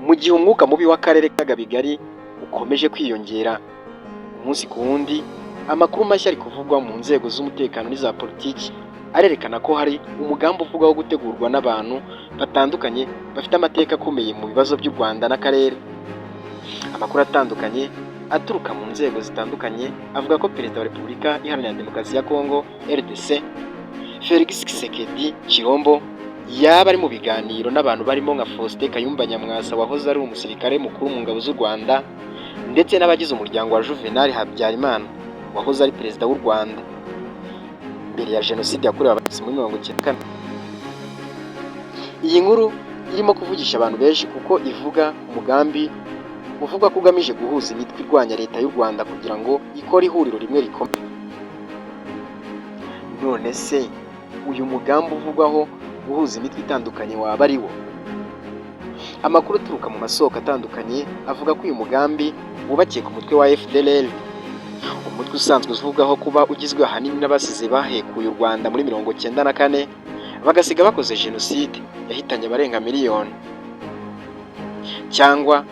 Mu gihe umwuka mubi w'akarere k'ibiyaga bigari ukomeje kwiyongera umunsi ku wundi, amakuru mashya ari kuvugwa mu nzego z'umutekano n'iza politiki arerekana ko hari umugambi uvugwaho gutegurwa n'abantu batandukanye bafite amateka akomeye mu bibazo by'u Rwanda n'akarere. Amakuru atandukanye aturuka mu nzego zitandukanye avuga ko Perezida wa Repubulika Iharanira Demokarasi ya Kongo RDC, Felix Tshisekedi Tshilombo, yaba ari mu biganiro n'abantu barimo nka Faustin Kayumba Nyamwasa wahoze ari umusirikare mukuru mu ngabo z'u Rwanda, ndetse n'abagize umuryango wa Juvenal Habyarimana wahoze ari Perezida w'u Rwanda mbere ya Jenoside yakorewe Abatutsi muri 94. Iyi nkuru irimo kuvugisha abantu benshi kuko ivuga ku mugambi uvugwa ko ugamije guhuza imitwe irwanya leta y'u Rwanda kugira ngo ikore ihuriro rimwe rikomeye. None se uyu mugambi uvugwaho guhuza imitwe itandukanye waba ari wo? Amakuru aturuka mu masoko atandukanye avuga ko uyu mugambi wubakiye ku mutwe wa FDLR, umutwe usanzwe uvugwaho kuba ugizwe ahanini n'abasize bahekuye u Rwanda muri 94, bagasiga bakoze jenoside yahitanye abarenga miliyoni, cyangwa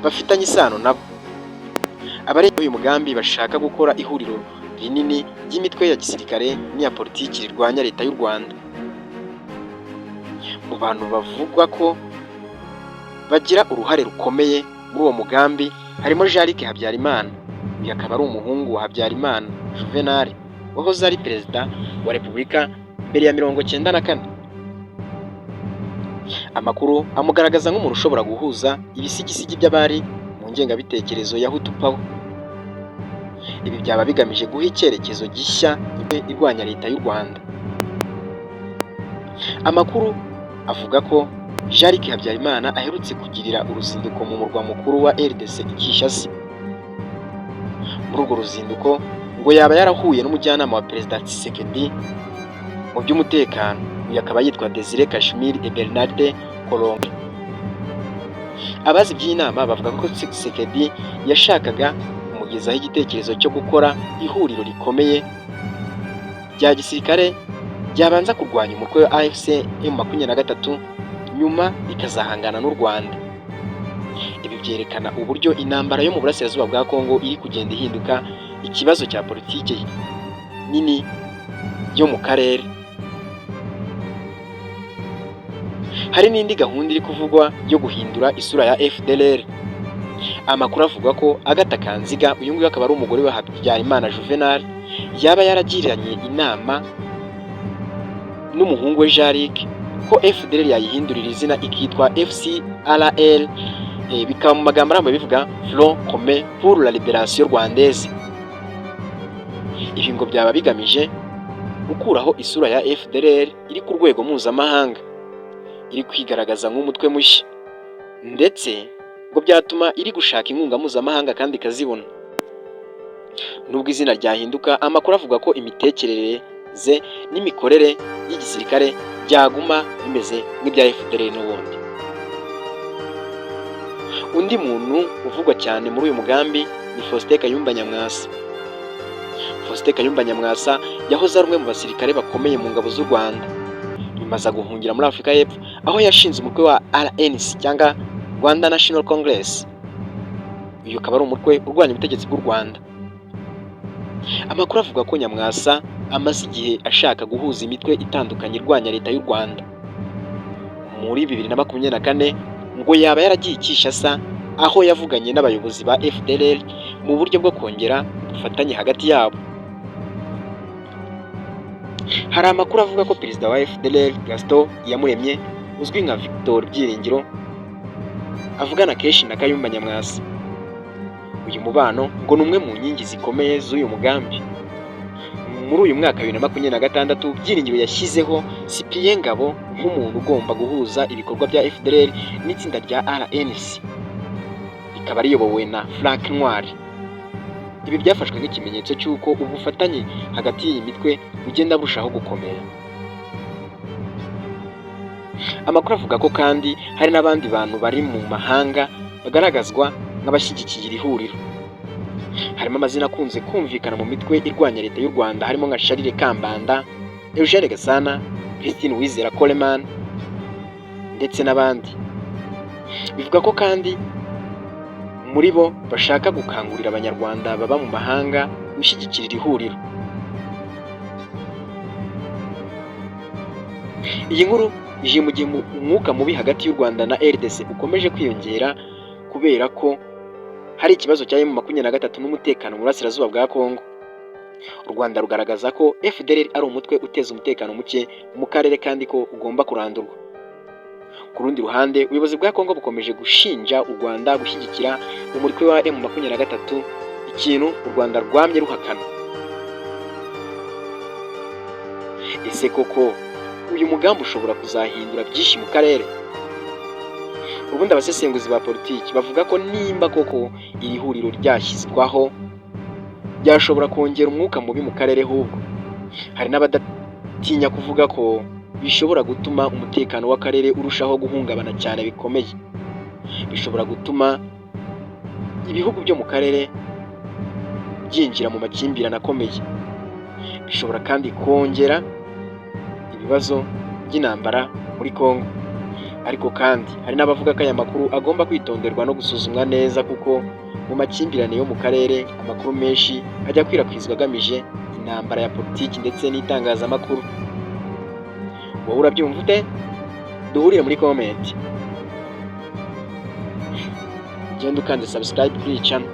bafitanye isano nabo. Abarenga uyu mugambi bashaka gukora ihuriro rinini ry'imitwe ya gisirikare n'iya politiki rirwanya leta y'u Rwanda. Mu bantu bavugwa ko bagira uruhare rukomeye muri uwo mugambi harimo Jean Luc Habyarimana, uyu akaba ari umuhungu wa Habyarimana Juvenal wahoze ari Perezida wa Repubulika mbere ya 94. Amakuru amugaragaza nk'umuntu ushobora guhuza ibisigisigi by'abari mu ngengabitekerezo ya Hutu Power. Ibi byaba bigamije guha icyerekezo gishya irwanya leta y'u Rwanda. Amakuru avuga ko Jean Luc Habyarimana aherutse kugirira uruzinduko mu murwa mukuru wa RDC i Kinshasa. Muri urwo ruzinduko ngo yaba yarahuye n'umujyanama wa Perezida Tshisekedi mu by'umutekano, uyu akaba yitwa Desire Kashmir et Bernard Kolongwe. Abazi iby'iyi nama bavuga ko Tshisekedi yashakaga kumugezaho igitekerezo cyo gukora ihuriro rikomeye rya gisirikare ryabanza kurwanya umutwe wa AFC M23, nyuma rikazahangana n'u Rwanda. Ibi byerekana uburyo intambara yo mu burasirazuba bwa Kongo iri kugenda ihinduka ikibazo cya politiki nini yo mu karere. Hari n'indi gahunda iri kuvugwa yo guhindura isura ya FDLR. Amakuru avuga ko Agatha Kanziga, uyu nguyu akaba ari umugore wa Habyarimana Juvenal, yaba yaragiranye inama n'umuhungu we Jean Luc ko FDLR yayihindurira izina ikitwa FCRL, bikaba mu magambo arambuye bivuga Front Commun pour la Libération Rwandaise. Ibi ngo byaba bigamije gukuraho isura ya FDLR iri ku rwego mpuzamahanga, iri kwigaragaza nk'umutwe mushya, ndetse ngo byatuma iri gushaka inkunga mpuzamahanga kandi ikazibona. Nubwo izina ryahinduka, amakuru avuga ko imitekerereze n'imikorere y'igisirikare byaguma bimeze nk'ibya FDLR n'ubundi. Undi muntu uvugwa cyane muri uyu mugambi ni Faustin Kayumba Nyamwasa. Faustin Kayumba Nyamwasa yahoze ari umwe mu basirikare bakomeye mu ngabo z'u Rwanda, nyuma aza guhungira muri Afurika y'Epfo aho yashinze umutwe wa RNC cyangwa Rwanda National Congress. Uyu ukaba ari umutwe urwanya ubutegetsi bw'u Rwanda. Amakuru avuga ko Nyamwasa amaze igihe ashaka guhuza imitwe itandukanye irwanya leta y'u Rwanda. Muri 2024 ngo yaba yaragiye i Kinshasa, aho yavuganye n'abayobozi ba FDLR mu buryo bwo kongera ubufatanye hagati yabo. Hari amakuru avuga ko perezida wa FDLR, Gaston Iyamuremye uzwi nka Victor Byiringiro, avugana kenshi na Kayumba Nyamwasa. Uyu mubano ngo ni umwe mu nkingi zikomeye z'uyu mugambi. Muri uyu mwaka 2026, Byiringiro yashyizeho Cyprien Ngabo nk'umuntu ugomba guhuza ibikorwa bya FDLR n'itsinda rya RNC, rikaba riyobowe na Frank Ntwari. Ibi byafashwe nk'ikimenyetso cy'uko ubufatanye hagati y'iyi mitwe bugenda burushaho gukomera. Amakuru avuga ko kandi hari n'abandi bantu bari mu mahanga bagaragazwa nk'abashyigikiye iri huriro, harimo Harimo amazina akunze kumvikana mu mitwe irwanya leta y'u Rwanda, harimo nka Charles Kambanda, Eugene Gasana, Christine Uwizera Coleman ndetse n'abandi. Bivuga ko kandi muri bo bashaka gukangurira Abanyarwanda baba mu mahanga gushyigikira iri huriro. Iyi nkuru ije mu gihe umwuka mubi hagati y'u Rwanda na RDC ukomeje kwiyongera kubera ko hari ikibazo cya M23 n'umutekano mu burasirazuba bwa Kongo. U Rwanda rugaragaza ko FDLR ari umutwe uteza umutekano muke mu karere kandi ko ugomba kurandurwa. Ku rundi ruhande, ubuyobozi bwa Kongo bukomeje gushinja u Rwanda gushyigikira umutwe wa M23, ikintu u Rwanda rwamye ruhakana. Ese koko uyu mugambi ushobora kuzahindura byinshi mu karere? Ubundi abasesenguzi ba politiki bavuga ko nimba koko iri huriro ryashyizwaho ryashobora kongera umwuka mubi mu karere, ahubwo hari n'abadatinya kuvuga ko bishobora gutuma umutekano w'akarere urushaho guhungabana cyane bikomeye. Bishobora gutuma ibihugu byo mu karere byinjira mu makimbirane akomeye. Bishobora kandi kongera ibibazo by'intambara muri Kongo. Ariko kandi hari n'abavuga ko aya makuru agomba kwitonderwa no gusuzumwa neza, kuko mu makimbirane yo mu karere amakuru menshi ajya akwirakwizwa agamije intambara ya politiki ndetse n'itangazamakuru. Wowe urabyumva ute? Duhurire muri comment. Ugende ukanze subscribe kuri iyi channel.